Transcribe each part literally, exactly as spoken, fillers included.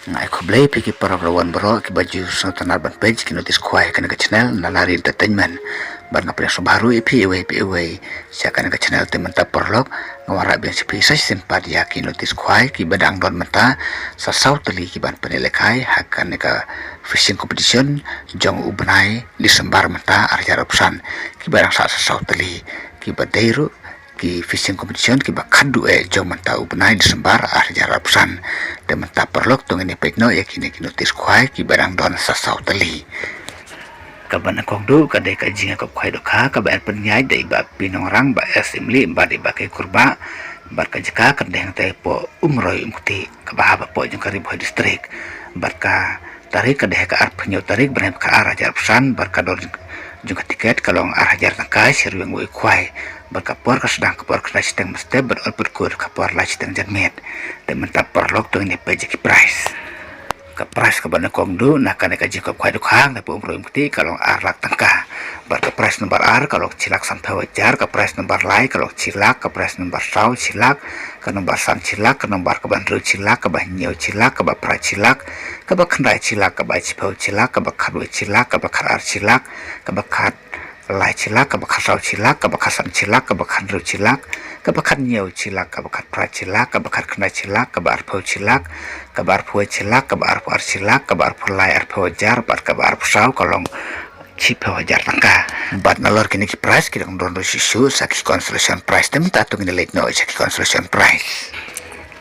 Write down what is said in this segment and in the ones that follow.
Nga ai khublei ïa phi ki paralok baroh kiba ju sngewtynnat ban peit ki notice khwai kane ka channel Nalari Entertainment. Bad nga pdiang sngewbha ruh ïa phi iwei pa iwei sha kane ka channel. Te mynta paralok, nga wanrah biang sha phi sa shisien pat ïa ki notice khwai kiba dang don mynta sa saw tylli kiban pynlehkai ha kane ka fishing competition jong u bnai December mynta ar hajar arphew san, kiba dang sah sa saw tylli, kiba dei ruh ki fishing competition kiba khadduh eh jong mynta u bnai December ar hajar arphew san. Te mynta paralok, to ngin ïa peit noh ïa kine ki notice khwai kiba dang don sa saw tylli. Kaba nyngkong duh ka dei ka jingïakop khwai dohkha kaba yn pynïaid da i Bah P Nongrang, Bah S Imli bad i Bah K Kurbah. Bad ka jaka ka dei hangtei hapoh Umroi Umkti, kaba hap hapoh jong ka Ri Bhoi District. Bad ka tarik ka dei ha ka arphew hynñiew tarik bnai ba khatar ar hajar arphew san, bad ka dor jong ka tiket ka long ar hajar tyngka shi ryngwiang uwei u khwai. Bad ka por ka sdang ka por khyndai shiteng mynstep bad yn pynkut ka por lai shiteng janmiet. Te mynta paralok, to ngin ïa peit ïa ki prize. Ka prize kaba nyngkong duh na kane ka jingïakop khwai dohkha na pdeng Umroi Umkti ka long ar lak tyngka. Bad ka prize number ar ka long shi lak sanphew hajar, ka prize number lai ka long shi lak, ka prize number saw shi lak, ka number san shi lak, ka number kaba hynriew shi lak, kaba hynñiew shi lak, kaba phra shi lak, kaba khyndai shi lak, kaba shiphew shi lak, kaba khatwei shi lak, kaba khatar shi lak, kaba khatlai shi lak, kaba khatsaw shi lak, kaba khatsan shi lak, kaba khathynriew shi lak, kaba khathynñiew shi lak, kaba khatphra shi lak, kaba khatkhyndai shi lak, kaba arphew shi lak, kaba arphew wei shi lak, kaba arphew ar shi lak, kaba arphew lai arphew hajar, bad kaba arphew saw ka long shiphew hajar tyngka. Bad nalor kine ki prize ki dang don ruh shuh shuh sa ki consolation prize. Te mynta to ngin ïa leit noh sha ki consolation prize.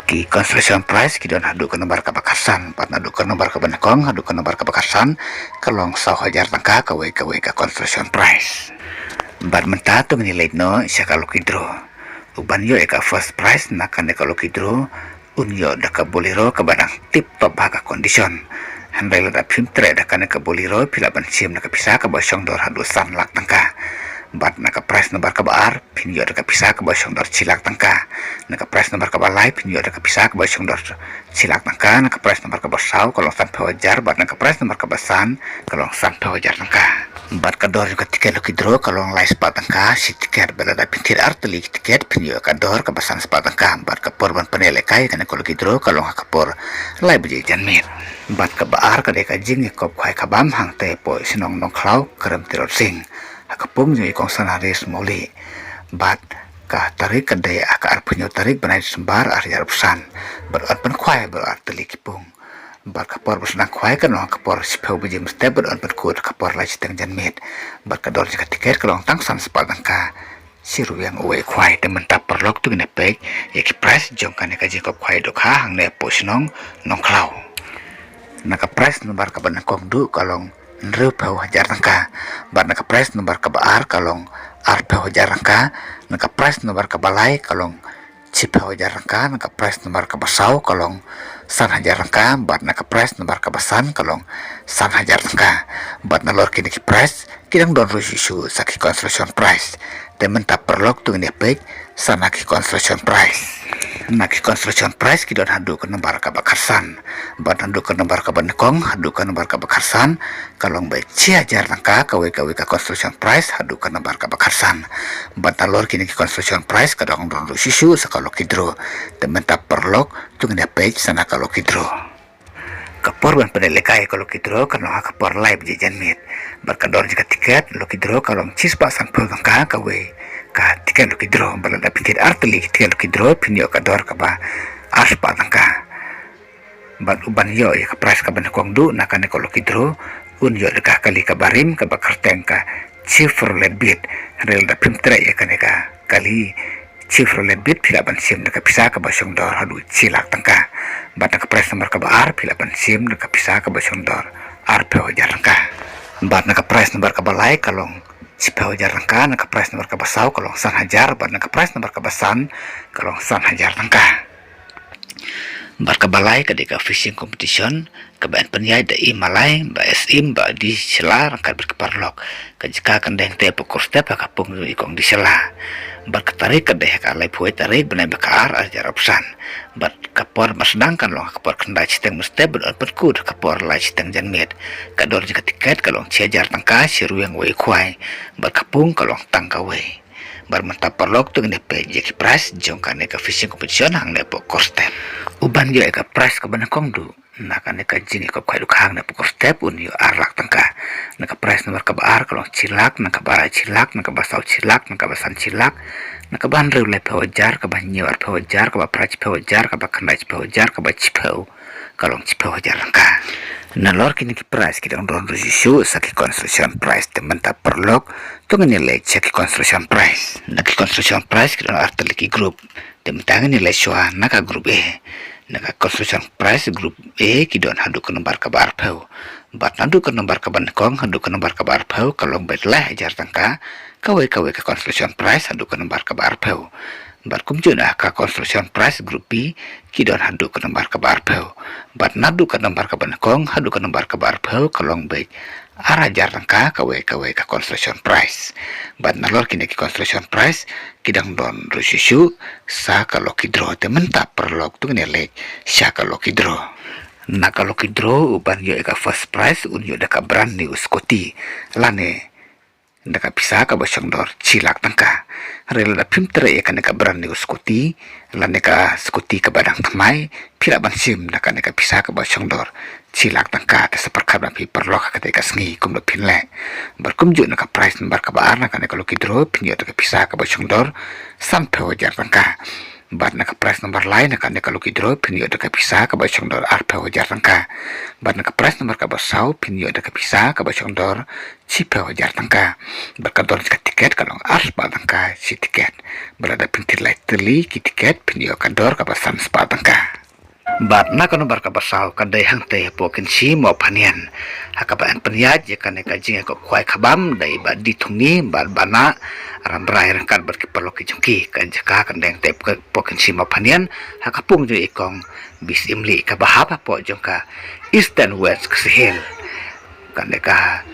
Ki consolation prize ki don haduh ka number kaba khatsan, bad naduh ka number kaba nyngkong haduh ka number kaba khatsan ka long saw hajar tyngka kawei kawei ka consolation prize. Bad mynta to ngin ïa leit noh sha ka lucky draw. Uban ïoh ïa ka first prize na kane ka lucky draw un ïoh da ka Bolero kaba dang tip top ha ka condition. Hynrei lada phim treh da kane ka Bolero phi lah ban shim da ka pisa kaba shong dor haduh san lak tyngka. Bad na ka prize number kaba ar phin ïoh da ka pisa kaba shong dor shi lak tyngka. Na ka prize number kaba lai phin ïoh da ka pisa kaba shong dor shi lak tyngka. Na ka prize number kaba saw ka long sanphew hajar, bad na ka prize number kaba san ka long sanphew hajar tyngka. Bad ka dor jong ka tiket lucky draw ka long lai spah tyngka shi tiket, bad lada phin thied ar tylli ki tiket phin ïoh ka dor kaba san spah tyngka. Bad ka por ban pynlehkai kane ka lucky draw ka long ha ka por lai baje janmiet. Bad kaba ar ka dei ka jingïakop khwai kabam hangtei hapoh shnong Nongkhlaw, Kyrem Tirot Sing, ha ka pung jong i Kong Sanaris Mawlieh. Bad ka tarik ka dei ha ka arphew hynñiew tarik bnai December ar hajar arphew san. Bad yn pynkhwai baroh ar tylli ki pung. Bad ka por ba sdang khwai ka long ha ka por shiphew baje mynstep bad yn pynkut ha ka por lai shiteng janmiet. Bad ka dor jong ka tiket ka long tang san spah tyngka shi ryngwiang uwei u khwai. Te mynta paralok, to ngin ïa peit ïa ki prize jong kane ka jingïakop khwai dohkha hangne hapoh shnong Nongkhlaw. Na ka prize number kaba nyngkong duh ka long hynriewphew hajar tyngka. Bad na ka prize number kaba ar ka long arphew hajar tyngka. Na ka prize number kaba lai ka long shiphew hajar tyngka. Na ka prize number kaba saw ka long san hajar tyngka. Bad na ka prize number kaba san ka long san hajar tyngka. Bad nalor kine ki prize ki dang don ruh shuh shuh sa ki consolation prize. Te mynta paralok, to ngin ïa peit sa na ki consolation prize. Na ki consolation prize ki don haduh ka number kaba khatsan. Bad naduh ka number kaba nyngkong haduh ka number kaba khatsan ka long beit shi hajar tyngka kawei kawei ka consolation prize haduh ka number kaba khatsan. Bad nalor kine ki consolation prize ka dang don ruh shuh shuh sa ka lucky draw. Te mynta paralok, to ngin ïa peit sa na ka lucky draw. Ka por ban pynlehkai ïa ka lucky draw ka long ha ka por lai baje janmiet. Bad ka dor jong ka tiket lucky draw ka long shi spah sanphew tyngka kawei ka tiket lucky draw. Bad lada phin thied ar tylli ki tiket lucky draw phin ïoh ka dor kaba ar spah tyngka. Bad uban ïoh ïa ka prize kaba nyngkong duh na kane ka lucky draw un ïoh da ka kali kaba rim kaba kyrteng ka Chevrolet Beat. Hynrei lada phim treh ïa kane ka kali Chevrolet Beat phi lah ban shim da ka pisa kaba shong dor haduh shi lak tyngka. Bad na ka prize number kaba ar phi lah ban shim da ka pisa kaba shong dor arphew hajar tyngka. Bad na ka prize number kaba lai ka long shiphew hajar tyngka, na ka prize number kaba saw ka long san hajar, bad na ka prize number kaba san ka long san hajar tyngka. Bad kaba lai ka dei ka fishing competition kaba yn pynïaid da i Malai, Bah S Im, Bah D Shylla ryngkat bad ki paralok. Ka jaka kan dei hangtei hapoh Kyrstep ha ka pung jong i Kong D Shylla. Bad ka tarik ka dei ha ka laiphew wei tarik bnai ba khatar ar hajar arphew san. Bad ka por ba sdang kan long ha ka por khyndai shiteng mynstep bad yn pynkut ha ka por lai shiteng janmiet. Ka dor jong ka tiket ka long shi hajar tyngka shi ryngwiang uwei u khwai. Bad ka pung ka long tang kawei. Bad mynta paralok to ngin ïa peit ïa ki prize jong kane ka fishing competition hangne hapoh Korstep. Uban ïoh ïa ka prize kaba nyngkong duh na kane ka jingïakop khwai dukha hangne hapoh Korstep un ïoh ar lak tyngka. Na ka prize number kaba ar ka long shi lak, na kaba lai shi lak, na kaba saw shi lak, na kaba san shi lak, na kaba hynriew laiphew hajar, kaba hynñiew arphew hajar, kaba phra shiphew hajar, kaba khyndai shiphew hajar, kaba shiphew ka long shiphew hajar tyngka. Nalor kine ki prize ki dang don ruh shuh shuh sa ki consolation prize, te mynta paralok to ngin ïa leit sha ki consolation prize. Na ki consolation prize ki don ar tylli ki group. Te mynta ngin ïa leit shuwa na ka group A. Na ka consolation prize group A ki don haduh ka number kaba arphew. Bad naduh ka number kaba nyngkong haduh ka number kaba arphew ka long beit lai hajar tyngka kawei kawei ka consolation prize haduh ka number kaba arphew. Bad kumjuh na ka consolation prize group B ki don haduh ka number kaba arphew. Bad naduh ka number kaba nyngkong haduh ka number kaba arphew ka long beit ar hajar tyngka kawei kawei ka consolation prize. Bad nalor kine ki consolation prize ki dang don ruh shuh shuh sa ka lucky draw, te mynta paralok to ngin ïa leit sha ka lucky draw. Na ka lucky draw uban ïoh ïa ka first prize un ïoh da ka brand new scooty lane da ka pisa kaba shong dor shi lak tyngka. Hynrei lada phim treh ïa kane ka brand new scooty lane ka scooty kaba dang thymmai, phi lah ban shim da kane ka pisa kaba shong dor shi lak tyngka, te sa pyrkhat ba phi paralok ha katei ka sngi kumno phin leh. Bad kumjuh na ka prize number kaba ar na kane ka lucky draw phin ïoh da ka pisa kaba shong dor sanphew hajar tyngka. Bad na ka prize number lai na kane ka lucky draw phin ïoh da ka pisa kaba shong dor arphew hajar tyngka. Bad na ka prize number kaba saw phin ïoh da ka pisa kaba shong dor shiphew hajar tyngka. Bad ka dor ka tiket ka long ar spah tyngka shi tiket. Bad lada phin thied lai tylli ki tiket phin ïoh ka dor kaba san spah tyngka. Bad na ka number kaba saw ka dei hangtei hapoh Kynshi Mawphanian, ha kaba yn pynïaid ïa kane ka jingïakop khwai khabam da i Bah D. Thungni bad Bah Nah Rambrai ryngkat bad ki paralok ki jong ki. Ka jaka kan dei hangtei hapoh Kynshi Mawphanian ha ka pung jong i kong Bisimli kaba hap hapoh jong ka Eastern West Khasi Hills. Kane ka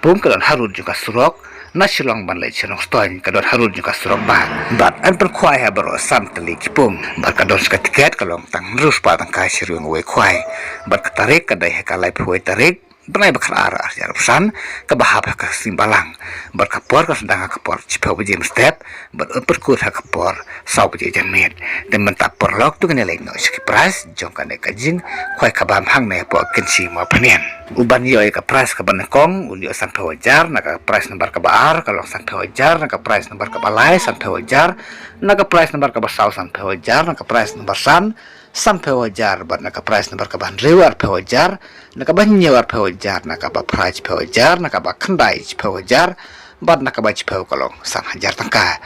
pung ka don harud jong ka surok na Shillong ban leit sha Nongstoiñ, ka don harud jong ka surok bah. Bad yn pynkhwai ha baroh san tylli ki pung. Bad ka dor ka tiket ka long tang hynriew spah tyngka shi ryngwei khwai. Bad ka tarik ka dei ha ka laiphew wei tarik bnai ba khatar ar hajar arphew san, kaba hap ha ka Sngi Balang. Bad ka por ka sdang ha ka por shiphew baje mynstep bad yn pynkut ha ka por saw baje janmiet. Te mynta paralok to ngin ïa leit noh sha ki prize jong kane ka jingkhwai khabam hangne hapoh Kynshi Mawphanian. Uban ïoh ïa ka prize kaba nyngkong un ïoh sanphew hajar, na ka prize number kaba ar ka long sanphew hajar, na ka prize number kaba lai sanphew hajar, na ka prize number kaba saw sanphew hajar, na ka prize number san sanphew hajar, bad na ka prize number kaba hynriew arphew hajar, na kaba hynñiew arphew hajar, na kaba phra shiphew hajar, na kaba khyndai shiphew hajar, bad na kaba shiphew ka long san hajar tyngka.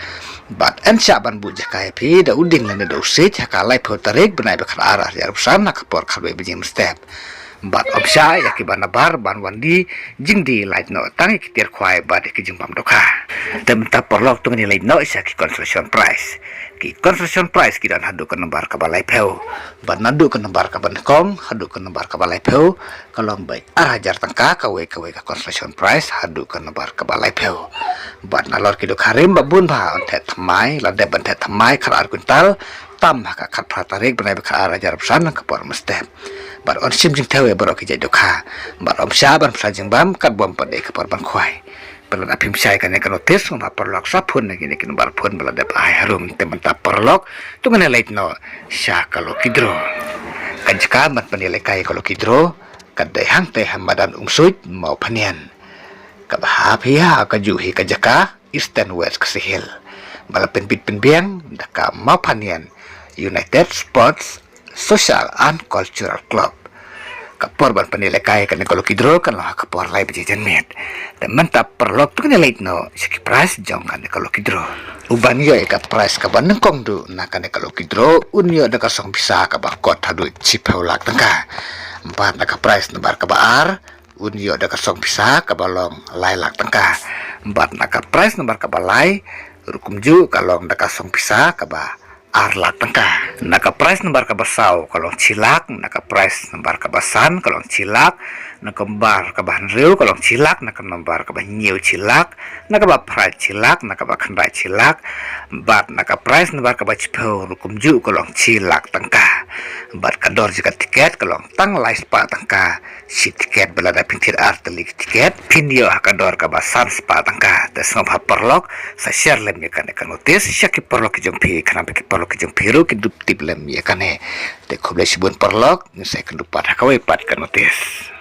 Bad yn shah ban buh jaka ïa phi da u dieng lane da u siej ha ka laiphew tarik bnai ba khatar ar hajar arphew san ha ka por khatwei baje mynstep. Bad ym shah ïa kiba nabar ban wan die jingdie, lait noh tang ïa ki tiar khwai bad ïa ki jingbam dohkha. Te mynta paralok to ngin ïa leit noh sha ki consolation prize. Ki consolation prize ki don haduh ka number kaba laiphew. Bad naduh ka number kaba nyngkong haduh ka number kaba laiphew ka long beit ar hajar tyngka kawei kawei ka consolation prize haduh ka number kaba laiphew. Bad nalor ki dohkha rim ba bun bha yn theh thymmai, la dep ban theh thymmai khatar ar kwintal tam ha ka khatphra tarik bnai ba khatar ar hajar arphew san ha ka por mynstep. Bad yn shim jingthew ïa baroh ki jait dohkha. Bad ym shah ban pynshai jingbam katba ym pat dei ka por ban khwai. Bad lada phim shai kane ka notice, sngewbha paralok sa phone na kine ki number phone ba la dep ai harum. Te mynta paralok to ngin ïa leit noh sha ka lucky draw. Ka jaka ban pynïalehkai ïa ka lucky draw ka dei hangtei ha madan Umsuid, Mawphanian. Kaba hap hi ha kajuh hi ka jaka Eastern West Khasi Hills. Ba la pynbit pynbiang da ka Mawphanian United Sports Social and Cultural Club. Ka por ban pynïalehkai kane ka lucky draw kan long ha ka por lai baje janmiet. Te mynta paralok to ngin ïa leit noh sha ki prize jong kane ka lucky draw. Uban ïoh ïa ka prize kaba nyngkong duh na kane ka lucky draw un ïoh da ka song pisa kaba kot haduh shiphew lak tyngka. Bad na ka prize number kaba ar un ïoh da ka song pisa kaba long lai lak tyngka. Bad na ka prize number kaba lai ruh kumjuh ka long da ka song pisa kaba ar lak tyngka. Na ka prize number kaba saw ka long shi lak, na ka prize number kaba san ka long shi lak, na ka number kaba hynriew ka long shi lak, na ka number kaba hynñiew shi lak, na kaba phra shi lak, na kaba khyndai shi lak, bad na ka prize number kaba shiphew ruh kumjuh ka long shi lak tyngka. Bad ka dor jong ka tiket ka long tang lai spah tyngka shi tiket, bad lada phin thied ar tylli ki tiket phin ïoh ha ka dor kaba san spah tyngka. Te sngewbha paralok, sa share lem ïa kane ka notice sha ki paralok ki jong phi, khnang ba ki paralok ki jong phi ruh kin dup tip lem ïa kane. Te khublei shibun paralok, ngin sa ïakynduh pat ha kawei pat ka notice.